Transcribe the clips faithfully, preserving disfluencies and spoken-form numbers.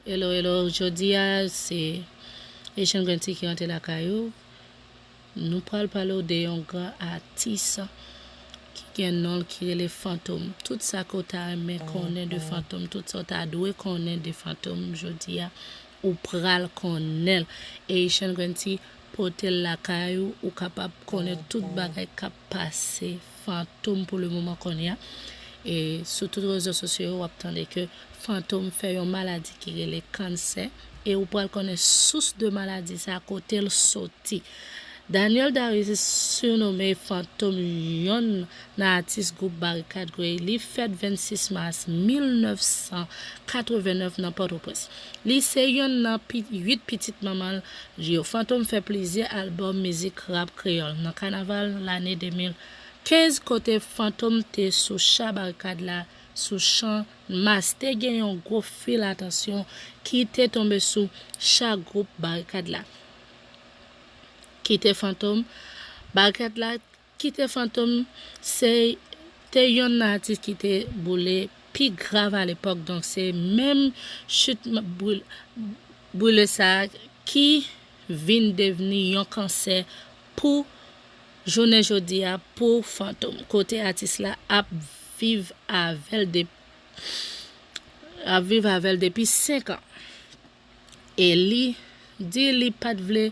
Hello, hello. Jodi a, se Asian Granty ki rantre lakay ou. Nou pral pale w de yon gran atis ki gen non l ki rele Fantom. Tout sa ke w ta renmen konnen de Fantom, tout sa w ta dwe konnen de Fantom, jodi a, ou pral konnen l. Asian Granty pote l lakay ou, ou kapab konnen tout bagay k ap pase Fantom pou le moman kounye a. E sou tout rezo sosyo yo, w ap tande ke Fantom fè yon maladi ki rele kansè, e ou pral konnen sous de maladi sa, kote l soti. Daniel Darius, sirnome Fantom, yonn nan atis gwoup Barikad Grey, li fèt vennsis mas mil nèf san katrevennnèf nan Pòtoprens. Li se yonn nan pi-, uit pitit manman l yo. Fantom fè plizyè albòm mizik rap kreyòl. Nan kanaval lane de mil kenz, kote Fantom te sou cha Barikad la, sou chan mas, te gen yon gwo fil atansyon ki te tonbe sou cha gwoup Barikad la. Kite Fantom, Barikad la, kite Fantom, se te yonn nan atis ki te boule pi grav alepòk. Donk, se menm chit m-, bril-, brile sa a ki vin devni yon kansè pou jounen jodi a pou Fantom. Kote atis la ap viv avè l de-, ap viv avè l depi senk an. E li di li pa t vle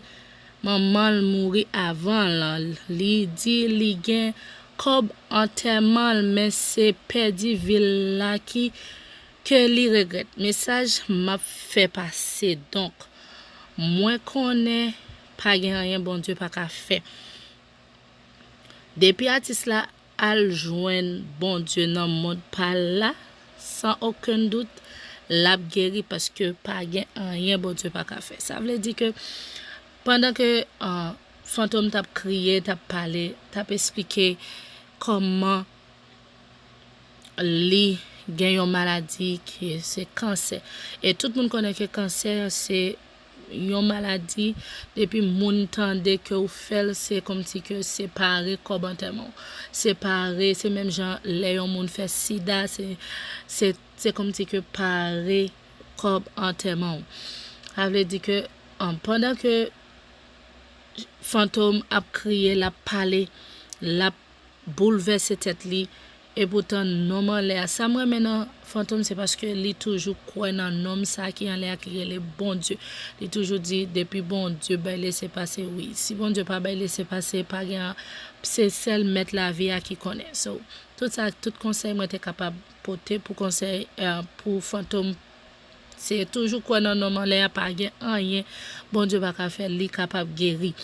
manman l mouri avan l. Li di li gen kòb antèman l, men se pèdi vi l la ki, ke li regrèt. Mesaj m ap fè pase. Donk, mwen konnen pa gen anyen Bondye pa ka fè. Depi atis la al jwenn Bondye nan mond pa l la, san okenn dout, l ap geri, paske pa gen anyen Bondye pa ka fè. Sa vle di ke pandan ke, ah, Fantom t ap kriye, t ap pale, t ap esplike kòman li gen yon maladi ki se kansè. E tout moun konnen ke kansè se yon maladi, depi moun tande ke w fè l, se kòmsi ke se pare kòb antèman w. Se pare, se menm jan lè yon moun fè sida, se, se, se kòmsi ke pare kòb antèman w. Sa vle di ke, an, pandan ke Fantom ap kriye, l ap pale, l ap boulvèse tèt li, e poutan nonm anlè a. Sa m renmen nan Fantom, se paske li toujou kwè nan nonm sa ki anlè a, ki rele Bondye. Li toujou di, depi Bondye bay lesepase, wi. Si Bondye pa bay lesepase, pa gen, se sèl mèt lavi a ki konnen. So, tout sa, tout konsèy mwen te kapab pote pou konsèy, eh, pou Fantom, se toujou kwè nan nonm anlè a, pa gen anyen Bondye pa ka fè, li kapab geri.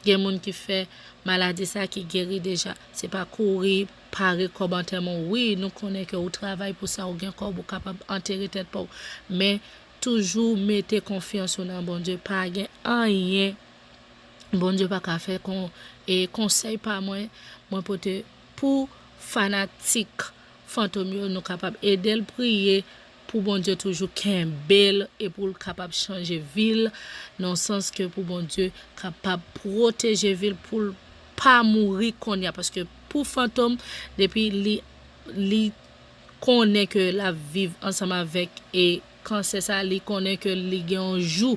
Gen moun ki fè maladi sa ki geri deja. Se pa kouri, pare kòb antèman w. Wi, nou konnen ke ou travay pou sa, ou gen kòb, ou kapab antere tèt pa w. Men, toujou mete konfyans ou nan Bondye. Pa gen anyen Bondye pa ka fè kon, e konsèy pa mwen, mwen pote pou fanatik Fantom yo, nou kapab ede l priye pou Bondye toujou kenbe l e pou l kapab chanje vi l, nan sans ke pou Bondye kapab pwoteje vi l, pou l pa mouri kounye a, paske pou Fantom, depi li, li konnen ke l ap viv ansanm avèk e kansè sa, li konnen ke li gen yon jou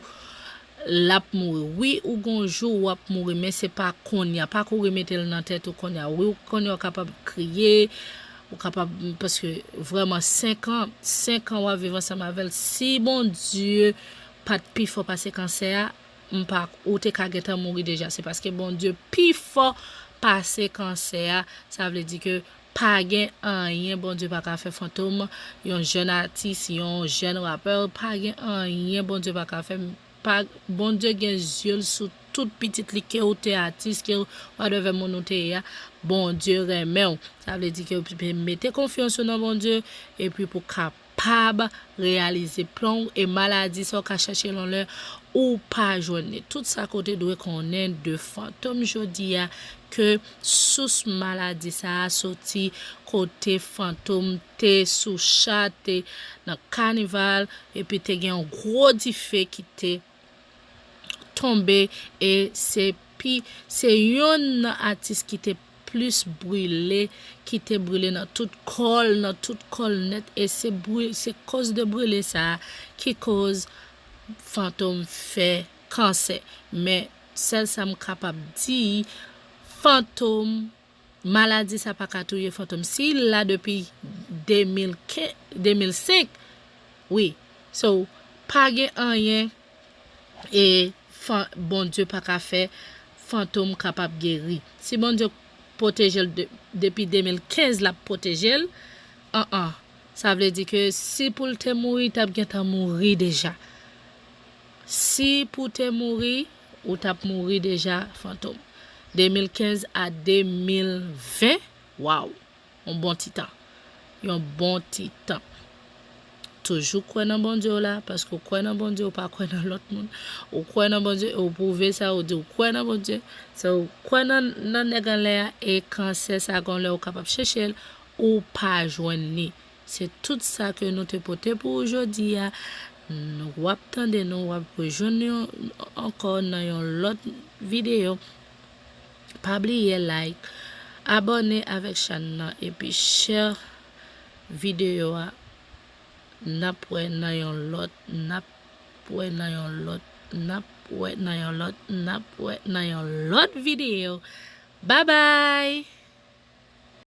l ap mouri. Wi, ou gen yon jou w ap mouri, men se pa kounye a. Pa kouri mete l nan tèt ou kounye a. Wi, ou kounye a w kapab kriye, ou kapab, paske vrèman, senk an, senk an w ap viv ansanm avè l. Si Bondye pa t pi fò pase kansè a, m pa, ou te ka gentan mouri deja. Se paske Bondye pi fò pase kansè a. Sa vle di ke pa gen anyen Bondye pa ka fè. Fantom, yon jèn atis, yon jèn rapè, pa gen anyen Bondye pa ka fè. Pa, Bondye gen zye l sou tout pitit li, ke ou te atis, ke whatever moun ou te ye a, Bondye renmen w. Sa vle di ke ou pe mete konfyans ou nan Bondye, epi pou kapab reyalize plan w, e maladi sa w ka chèche lonlè, ou pa jwenn li. Tout sa ke w te dwe konnen de Fantom jodi a, ke sous maladi sa a soti kote Fantom te sou cha, te nan kanival, epi te gen yon gwo dife ki te tonbe, e se pi, se yonn nan atis ki te plis brile, ki te brile nan tout kò l, nan tout kò l nèt, e se bri-, se koz de brile sa a ki koz Fantom fè kansè. Men, sèl sa m kapab di, Fantom, maladi sa pa ka touye Fantom. Si l la depi de mil kenz, de mil senk, wi. So, pa gen anyen e fan-, Bondye pa ka fè Fantom kapab geri. Si Bondye pwoteje l de-, depi de mil kenz, l ap pwoteje l, an an. Sa vle di ke si pou l te mouri, l t ap gentan mouri deja. Si pou te mouri, ou t ap mouri deja, Fantom. De mil kenz a de mil ven, waw, yon bon ti tan. Yon bon ti tan. Toujou kwè nan Bondye w la, paske w kwè nan Bondye, ou pa kwè nan lòt moun. Ou kwè nan Bondye, ou pwouve sa, ou di ou kwè nan Bondye. So, ou kwè nan, nan nèg anlè a, e kansè sa gon lè ou kapab chèche l, ou pa jwenn li. Se tout sa ke nou te pote pou ou jodi a. Nou w ap tande nou, w ap rejwenn nou ankò nan yon lòt videyo. Pa bliye like, abòne avèk chann nan, epi share videyo a. N ap wè nan yon lòt, n ap wè nan yon lòt, n ap wè nan yon lòt, n ap wè nan yon lòt videyo. Bye bye!